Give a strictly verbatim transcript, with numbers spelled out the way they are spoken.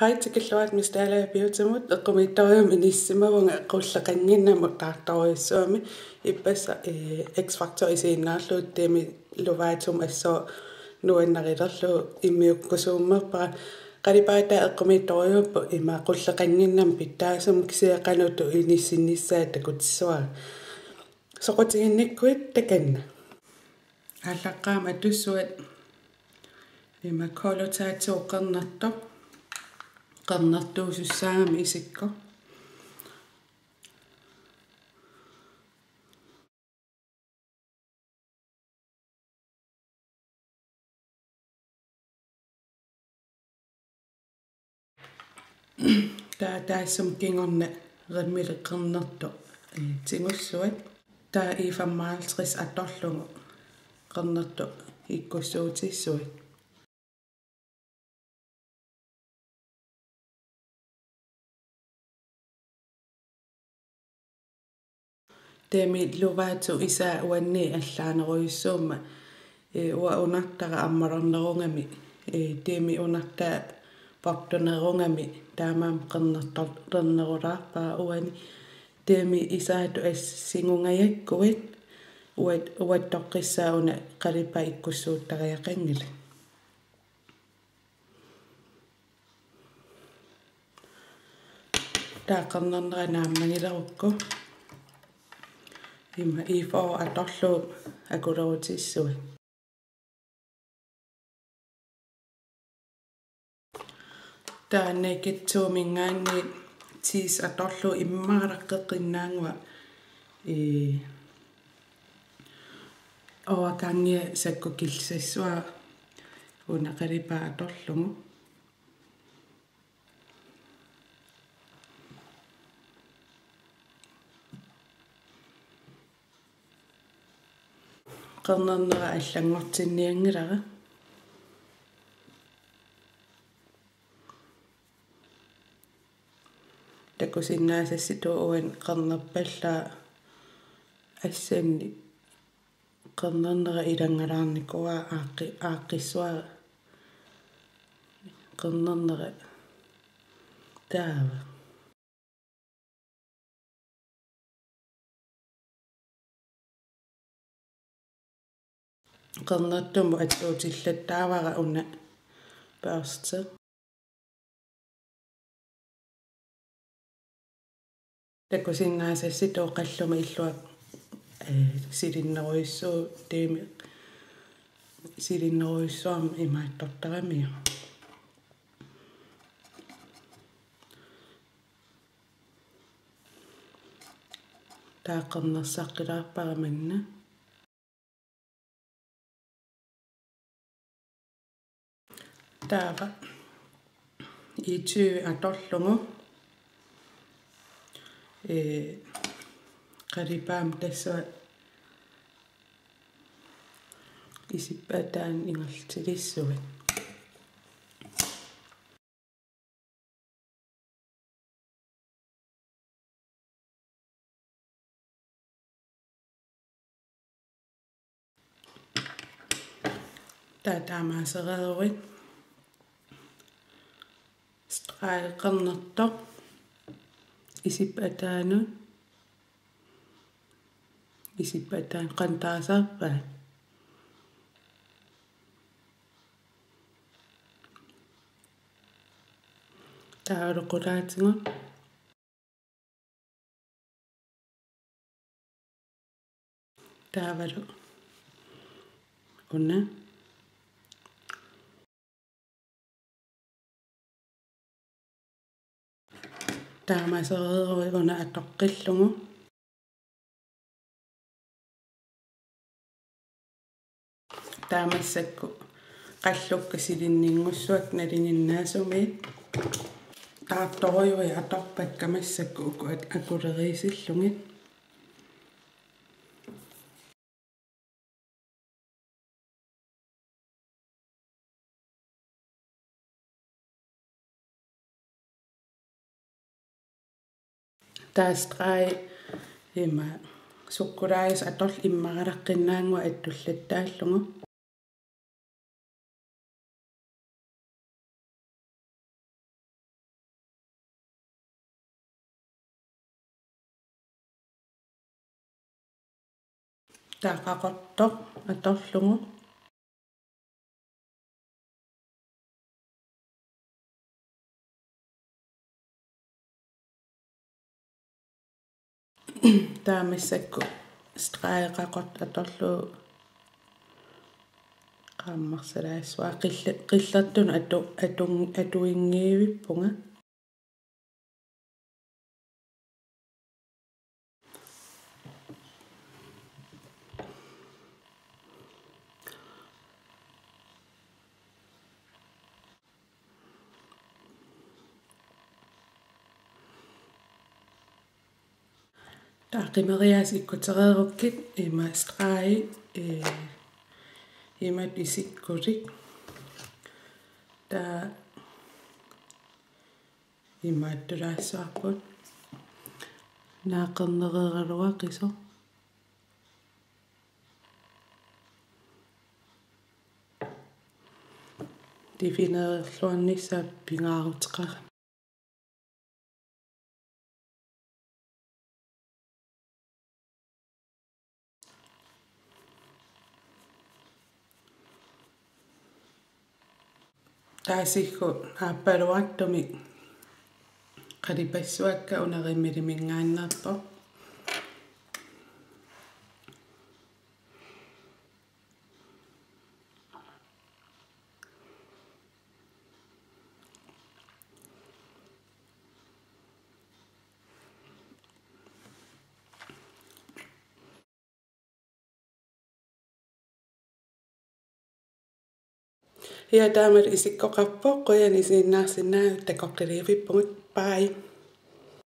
Hej, tikilluarit Miss Dalager Beautymut. Eqqumiitsorujummik inissimavunga qulleqannginnamik taartorujussuugami. Ippassaq, eh, X-Factor isiginnaarlugu Demi Lovato assut nuannarilerlugu immiukkusuummerpara. Qalipaataa eqqumiitsorujuupput ima qulleqannginnamik pitsaasumik, kisianni qanoq inissinnissaat takutissavara. Soqutiginnikkuit takanna. Aallaqqaammut atussuat ima Color Tattoo qernertoq. Qernertuusussaagami isikkoq. Taava taassuma kingorna Rimmeli qernertoq, eh, tigussuat. Taava E femoghalvtreds atorlugu qernertoq ikkussuutissuat. Demi Lovato isaa uannit allaanerujussuummat, eh, uanga unartara ammalornerugami, eh, Demi unartaa portunerugami, taamaammat qernertornerulaarpara uani. Demi isaatut assingungajakkuit uat-, uattoqqissaaq una qalipaat ikkussuuttariaqanngilaq. Taava qernernera naammagilerukku ima E fyrre atorlugu akulerutissuat. Taava Naked Two-minngaanniit Tease atorlugu immaqa qiqqinnaannguaq, ee, overgangia sakkukillisassuara una qalipaat atorlugu. Qernernera allanngortinnianngilara. Takusinnaasassitut uani qernerpallaaq, assanni qernernera ilanngalaarnikuuara, aaqqi-, aaqqissuara qernernera. Taava qernertumut attuutillattaavara una børste. Takusinnaasassitut qalluma illuak, eh, silinnerujussuuvoq, Demi silinnerujussuarmik imaattortaramiuk. Taava qernersaqqilaarpara manna. Taava E tyve atorlugu, ee, qalipaammut tassa isip ataanut ingerlatilissuat. Taava taamaasereeruit streg qernertoq isip ataanut, isip ataanut qanoq taasarpaat. Taavalu qulaatigut. Taavalu una. Taamaasereeruit una atoqqillugu. Taava massakkut qallukka silinninngussuakka nalinginnaasumik taartorujuit atorpakka massakkut uku at-, akuleriisillugit. Taava streg ima sukkulaajusaq atorlugu immaralaqqinnaannguaq attullattaallugu. Taava qaqortoq atorlugu. Taava massakkut streg qaqortoq atorlugu qaammarsalaassuara qille-, qillertunut atu-, atun-, atuinngivippunga. Taava qimeriaasat ikkutereerukkit ima stregi, ee, imatut isikkulik. Taava imaattulaassavarput. Naak qernereeraluaqisoq. Defineerluarnissaa pingaaruteqarami. Taava siggut aappaluartumik qalipassuakka una Rimmeliminngaanneerpoq. Ja, taamalu isikkoqarpoq, qujanaq isiginnaarsinnaagatsigit, takoqqikkumaarpugut. Bye.